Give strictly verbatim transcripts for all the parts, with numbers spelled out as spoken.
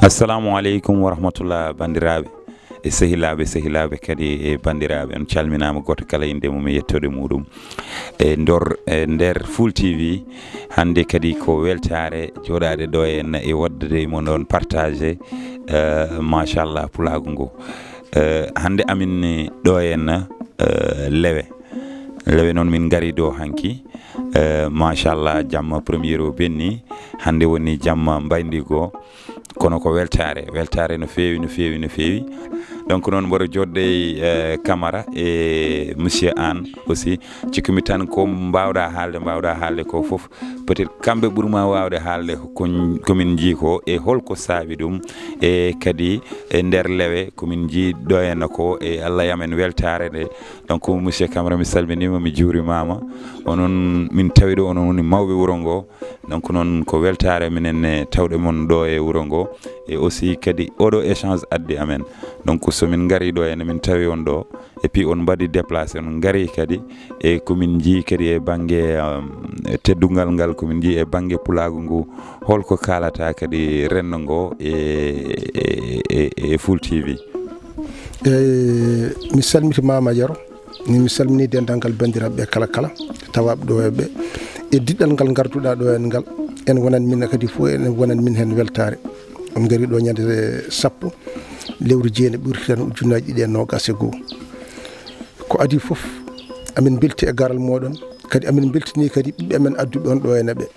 Assalamu aleykum wa rahmatullah, banndiraaɓe e sehilaaɓe, sehilaaɓe kadi e banndiraaɓe. On calminaama, gooto kala innde mum e yettoode muɗum. E ndor, e nder Full T V, hannde kadi ko weltaare jooɗaade ɗo e, e waɗde e mon ɗon partage, eh, machallah, pulaagu ngu. Eh, hannde amin ɗo e, eh, Lewe. Lewe noon min ngari ɗo hanki. Eh, machallah, jamma premier o ɓenni. Hannde woni jamma mbayndi goo. Kono ko weltaare, weltaare no feewi, no feewi, no feewi. Donc noon mboɗo jooɗde e, eh, Camara e monsieur Anne aussi. Cikkumi tan ko mbaawɗa haalde, mbaawɗa haalde ko fof. Peut-être kamɓe ɓurma waawde haalde ko, ko min njii ko e holko saabi ɗum. E kadi e nder Lewe ko min njii ɗo henna ko e Allah yam en weltaare nde. Donc monsieur Camara, mi salminiima, mi juurimaama. Onon min tawi ɗo, onon woni mawɓe wuro ngo. Donc noon ko weltaare minen ne tawɗe mon ɗo e wuro ngo. E aussi kadi oɗo échange addi amen. Donc so min ngari ɗo ene min tawi on ɗo. Et puis on mbaɗi déplacé, on ngari kadi e ko min njii kadi e bannge, um, teddungal ngal, ko min njii e bannge pulaagu ngu, holko kaalata kadi renndo ngo e, e, e, e Full T V? Eyi, mi salmitimaama Yero, ni mi salmini denndaangal banndiraaɓe kala kala, tawaaɓe ɗo e ɓe, e diɗɗal ngal ngarduɗaa ɗo en ngal, en wonan min kadi fof, en wonan min heen weltaare. On ngari ɗo ñande sappo, lewru jeenayi ɓurti tan ujunnaaji ɗiɗi e noogaas e goo. Ko adii fof, amin mbelti e garal mooɗon, kadi amin mbeltini kadi ɓiɓɓe amen adduɓe on ɗo ene ɓe.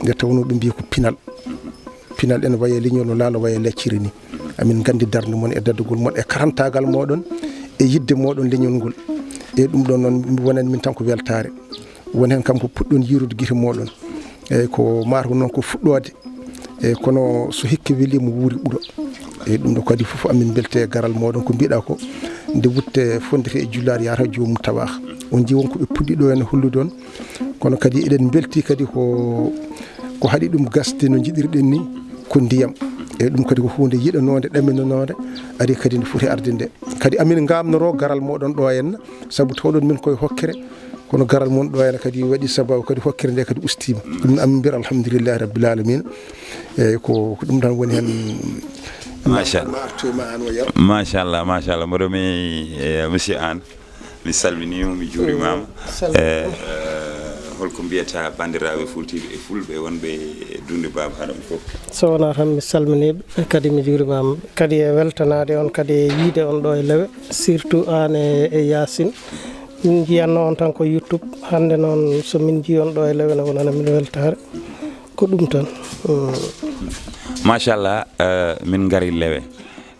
Nde tawnoo ɓe mbiyi ko pinal. Pinal ene wayi e leñol no laalo wayi e lacciri ni. Amin nganndi darnde mon e daddugol mon e karantaagal mooɗon e yiɗde mooɗon leñol ngol. E ɗum ɗon noon mi wonan min tan ko weltaare. Won heen kam ko puɗɗon yiirude gite mooɗon. Eyi ko maaro noon ko fuɗɗoode. Eyi kono so hikke weli mo wuuri ɓuro. Eyi ɗum ɗo kadi fof amin mbelti e garal mooɗon ko mbiɗa ko nde wutte fondete e jullaare yahata joomum tawaaha. On njii won ko ɓe puɗɗi ɗo ene hollude on. Kono kadi eɗen mbelti kadi ko, ko haɗi ɗum gasde no njiɗirɗen ni ko ndiyam. Eyi ɗum kadi ko huunde yiɗanoonde, ɗaminanoonde, ari kadi nde foti arde nde. Kadi amin ngamnoro garal mooɗon ɗo henna, sabu tawɗon min koye hokkere, kono garal mon ɗo henna kadi waɗi sababu kadi hokkere nde kadi ustiima. Ɗum amin mbiyata alhamdulillahi rabbil alamina. Eyi ko, ko ɗum tan woni heen. Machallah. Ma artu ma an o yar. Machallah, machallah. Mboɗo mi, eh, monsieur Anne. Mi salminiima, mi juurimaama. Mm, salmini. Eh, eh, holko mbiyata banndiraaɓe Full T V e fulɓe wonɓe e dunde Baaba Haram fof? So wonaa tan mi salminiiɓe, kadi mi juurimaama. Kadi e weltanaade on, kadi e yiide on ɗo e Lewe, surtout aan e, e Yaasin. Min njiyanno on tan ko YouTube. Hannde noon so min njii on ɗo e Lewe ne wonana min weltaare. Ko ɗum tan. Mm. Machallah, eh, min ngari Lewe.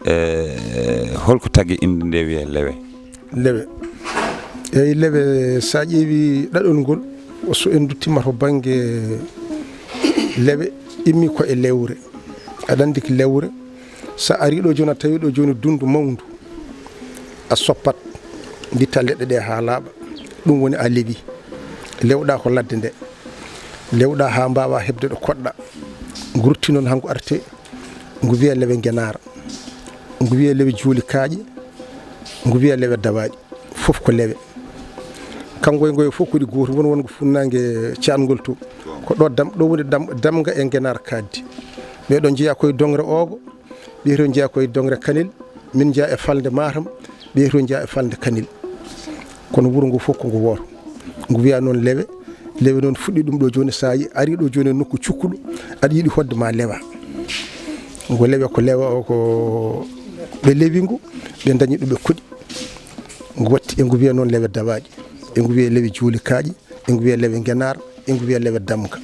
Eh, holko tagi innde nde wiyee Lewe? Lewe. Eyi, Lewe, so a ƴeewi ɗaɗol ngol, so en nduttiima to bannge Lewe, immi ko e lewre. Aɗa anndi ko lewre, so a arii ɗo jooni, a tawi ɗo jooni dunndu mawndu, a soppat, mbitta leɗɗe ɗe haa laaɓa. Ɗum woni a lewi. Lewɗa ko ladde nde. Lewɗa haa mbaawa heɓde ɗo koɗɗa. Ngu rutti noon haa ngu arte, ngu wiyee Lewe Ngenaar. Ngu wiyee Lewe Jooli Kaaƴe. Ngu wiyee Lewe Dawaaɗi. Fof ko Lewe. Kanngoy ngoy fof ko ɗi gooto. Won won ko funnaange caatngol to. Ko ɗo dam-, ɗo woni dam-, damga e Ngenaar kaaddi. Ɓee ɗo njeyaa koye Dongre Oogo. Ɓee to njeyaa koye Dongre Kanel. Min njeyaa e falnde Matam. Ɓee to njeyaa e falnde Kanel. Kono wuro ngo fof ko ngo wooto. Ngu wiyaa noon Lewe. Lewe noon fuɗɗi ɗum ɗo jooni, so a yi-, arii ɗo jooni e nokku cukkuɗo, aɗa yiɗi hoɗde ma lewa. Ngo Lewe ko lewa o ko ɓe lewi ngu, ɓe ndañi ɗo ɓe koɗi. Ngu watti, e ngu wiya noon Lewe Dawaaɗi, e ngu wiya Lewe Jooli Kaaƴe, e ngu wiya Lewe Ngenaar, e ngu wiya Lewe Damga.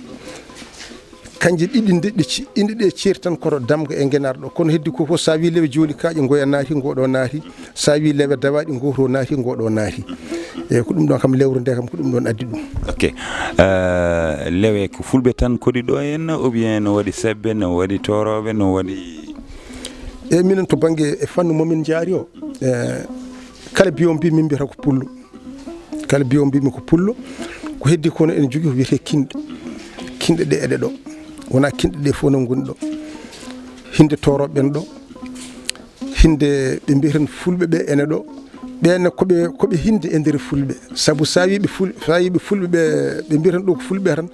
Kanje ɗiɗi nde, ɗe ci-, inɗe ɗe ceeri tan koto Damga e Ngenaar ɗo. Kono heddi ko fof, so a wii Lewe Jooli Kaaƴe, ngoya naati, ngoɗo naati. So a wii Lewe Dawaaɗi, ngoto naati, ngoɗo naati. Eyi, ko ɗum ɗon kam, lewru nde kam, ko ɗum ɗon addi ɗum. Ok. Eh, Lewe ko fulɓe tan koɗi ɗo henna, ou bien no waɗi sebbe, no waɗi toorooɓe, no waɗi? Eyi, minen to bannge e fannu mo min njaari o, eh, kala biyo mbi min mbiyata ko pullo. Kala biyo mbimi ko pullo, ko heddi kono ene jogii ko wiyetee kinɗe. Kinɗe ɗe eɗe ɗo. Wonaa kinɗe ɗe fof no ngoni ɗo. Hinde toorooɓe ɓen ɗo. Hinde ɓe mbiyeten fulɓe ɓe ene ɗo. Ɓen ne ko ɓe, ko ɓe hinde e nder fulɓe. Sabu so a wii ɓe ful-, so a wii ɓe fulɓe ɓe, ɓe mbiyeten ɗo ko fulɓe tan,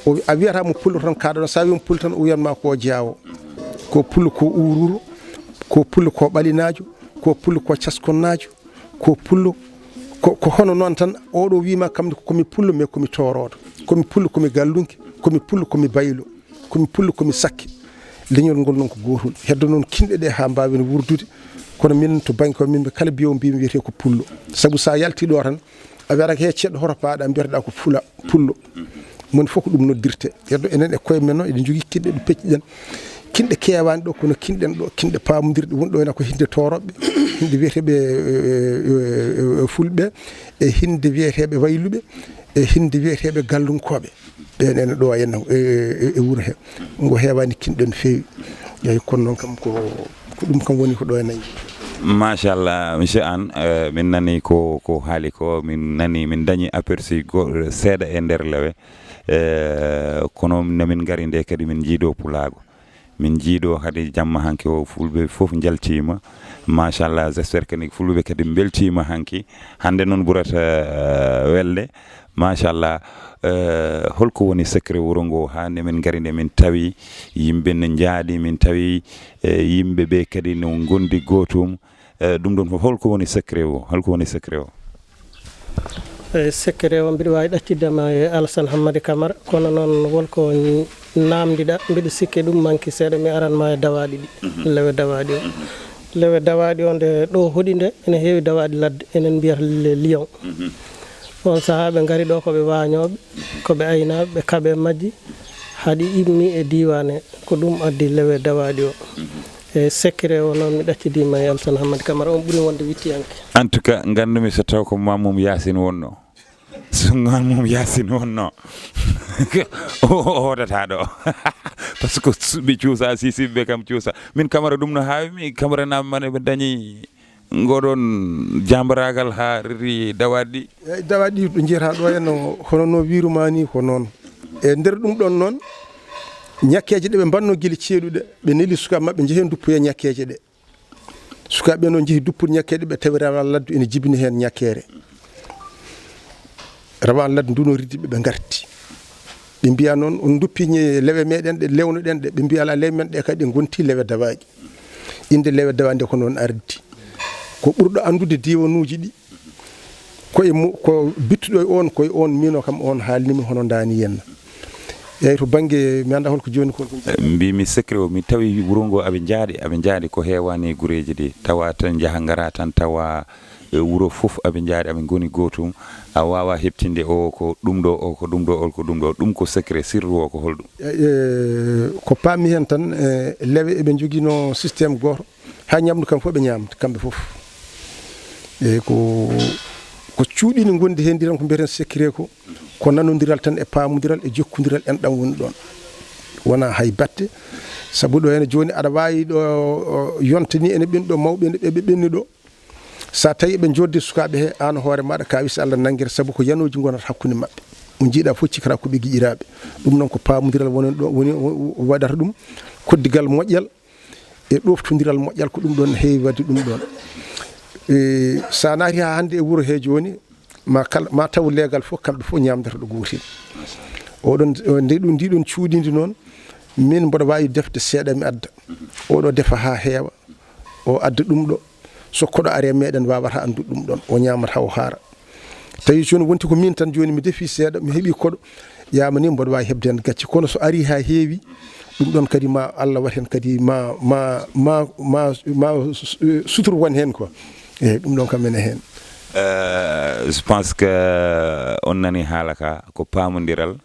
o, a wiyata mo pullo tan, kaɗa ɗo, so a wii mo pullo tan, o wiyan ma ko o jaawo. Ko pullo ko uururo, ko pullo ko ɓalinaajo, ko pullo ko caskonnaajo, ko pullo ko, ko hono noon tan. Oɗo wiima kam ko komi pullo, mais komi toorooɗo. Komi pullo, komi gallunke, komi pullo, komi baylo, komi pullo, komi sakke. Leñol ngol noon ko gootol. Heddo noon kinɗe ɗe haa mbaawen wurdude. Kono minen to bannge ko min kala mbiyo mbimi wiyetee ko pullo. Sabu so a yaltii ɗo tan, a wiyata ko he ceɗɗo hoto paaɗa, mbiyata ko pula, pullo. Moni fof ko ɗum noddirte. Heddo enen e koye men noon, eɗen njogii kinɗe ɗe pecciɗen. Kinɗe keewaani ɗo, kono kinɗen ɗo, kinɗe paamondirɗe woni ɗo, ena ko hinde tooroɓe, hinde wiyeteeɓe, eh, eh, eh, fulɓe, e hinde wiyeteeɓe wayluɓe, e hinde wiyeteeɓe gallunkooɓe. Ɓeen ene ɗo henna e, e, e wuro he. Ngo heewaani kinɗe no feewi. Eeyi, kono noon kam ko, ko ɗum kam woni ko ɗo e nayi. Machallah, monsieur Anne, eh, min nani ko, ko haali ko, min nani, min dañi aperçu go-, seeɗa e nder lewe. Eh, kono no min ngari nde kadi min njiido pulaagu. Min njiido kadi jamma hanki o fulɓe fof njaltiima. Machallah, j'espère kadi fulɓe kadi mbeltiima hanki. Hannde noon ɓurata, eh, welde. Machallah, eh, holko woni secret wuro ngo haa nde min ngari nde min tawi yimɓe ne njaaɗi, min tawi, eh, yimɓe ɓe kadi no ngondi gootum? Eh, ɗum ɗon fof, holko woni secret o? Holko woni secret o? Eh, secret o mbiɗa waawi ɗaccidde ma e Alassane Hammadi Camara, kono noon wonko n-, naamndiɗa, mbiɗa sikki ɗum manki seeɗa, mi aran ma e dawaaɗi ɗi, lewe dawaaɗi o. Lewe dawaaɗi o nde ɗo hoɗi nde, ene heewi dawaaɗi ladde, enen mbiyata le lion. On sahaa ɓe ngari ɗo ko ɓe waañooɓe, ko ɓe aynaaɓe, ɓe kaɓe majji, haɗi immi e diiwaan he, ko ɗum addi lewe dawaaɗi o. E secret o noon mi ɗaccidiima e Alassane Hammadi Camara, on ɓuri wonde wittiyanke. En tout cas, nganndumi so taw ko Mamoum Yacine wonno. So Mamoum Yacine wonno, o, o hoodata ɗo. Par ce que su-, ɓe cuusa, sisiɓe ɓe kam cuusa. Min Camara ɗum no haawi mi, Camara naam mane ɓe dañi ngoɗon jambaraagal haa rewti dawaaɗi ɗi? Eeyi, dawaaɗi ɗi ɗo njiyata ɗo henna, hono no wiiruma ni, ko noon. E nder ɗum ɗon noon, ñakkeeje ɗe ɓe mbanno gila ceeɗuɗe, ɓe neli sukaaɓe maɓɓe njehe nduppoya ñakkeeje ɗe. Sukaaɓe noon njehi duppude ñakkeeje ɗe, ɓe tawi rawaan laddu ene jibini heen ñakkeere. Rawaan laddu ndu no riddi ɓe, ɓe ngarti. Ɓe mbiya noon, on duppi ñe-, lewe meɗen ɗe, lewnoɗen ɗe. Ɓe mbiya alaa, lewe men ɗe kadi ɗe ngonti lewe dawaaɗi. Innde lewe dawaaɗi nde ko noon ardi. Ko ɓurɗo anndude diiwanuuji ɗi, ko e mo-, ko bittuɗo e oon, ko e oon miino kam, oon haalni mi hono ndaani henna. Eeyi, to bannge, mi anndaa holko jooni ko. Eh, mbimi secret o, mi tawi wuro ngo aɓe njaaɗi, aɓe njaaɗi ko heewaani gureeji ɗi. Tawa tan njaha ngara tan tawa e wuro fof aɓe njaaɗi, aɓe ngoni gootum. A waawaa heɓtinde o ko ɗum ɗo, o ko ɗum ɗo, o ko ɗum ɗo. Ɗum ko secret, sirru o ko holɗum? E, e, ko paammi heen tan, e, lewe eɓe njoginoo système gooto, haa ñamdu kam fof ɓe ñaamta, kamɓe fof. E, ko, ko cuuɗi ne ngondi heen, ndi tan ko mbiyeten secret ko, ko nanondiral tan e paamondiral e jokkondiral enɗam woni ɗoon. Wonaa hay batte, sabu ɗo heen jooni aɗa waawi ɗo, o, yonta ni ene ɓenni ɗo, mawɓe ene ɓe, ɓe ɓenni ɗo. So a tawi eɓe njoddi sukaaɓe he, aan hoore maaɗa, ka wisi Allah nanngere, sabu ko yanooji ngonata hakkunde maɓɓe. Mo njiiɗa fof cikkata ko ɓe giƴiraaɓe. Ɗum noon ko paamondiral wonen ɗo, woni, o, o waɗata ɗum, koddigal moƴƴal e ɗoftondiral moƴƴal, ko ɗum ɗoon heewi waɗde ɗum ɗoon. E, so a naati haa hannde e wuro he jooni, ma kala, ma taw leegal fof, kamɓe fof ñaamdata ɗo gootel. Oɗon, o, nde ɗum, ndi ɗoon cuuɗindi noon, min mboɗo waawi defde seeɗa mi adda. Oɗo defa haa heewa, o adda ɗum ɗo. So koɗo ari e meɗen, waawata anndude ɗum ɗoon, o ñaamata, o haara. Tawi jooni wonti ko min tan, jooni mi defi seeɗa, mi heɓi koɗo, yamani mboɗo waawi heɓde heen gacce. Kono so ari haa heewi, ɗum ɗoon kadi ma Allah wat heen kadi ma, ma, ma, ma, ma su-, sutur won heen quoi. Eeyi, ɗum ɗoon kam ene heen. Euh, je pense que on nani haala ka, ko paamondiral.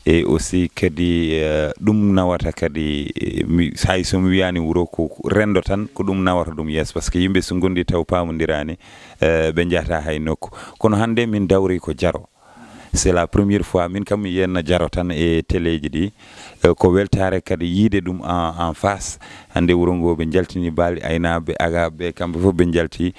E aussi kadi, eh, ɗum nawata kadi, eh, mi, hay so mi wiyaani wuro ko renndo tan, ko ɗum nawata ɗum yeeso, par ce que yimɓe so ngondi taw paamondiraani, eh, ɓe njahata hay nokku. Kono hannde min dawri ko Jaro. C'est la première fois, min kam mi yiyanno Jaro tan e teleeji ɗi. Eh, ko weltaare kadi yiide ɗum en, en face. Hannde wuro ngo ɓe njaltini baali aynaaɓe, agaaɓe, kamɓe fof ɓe njalti.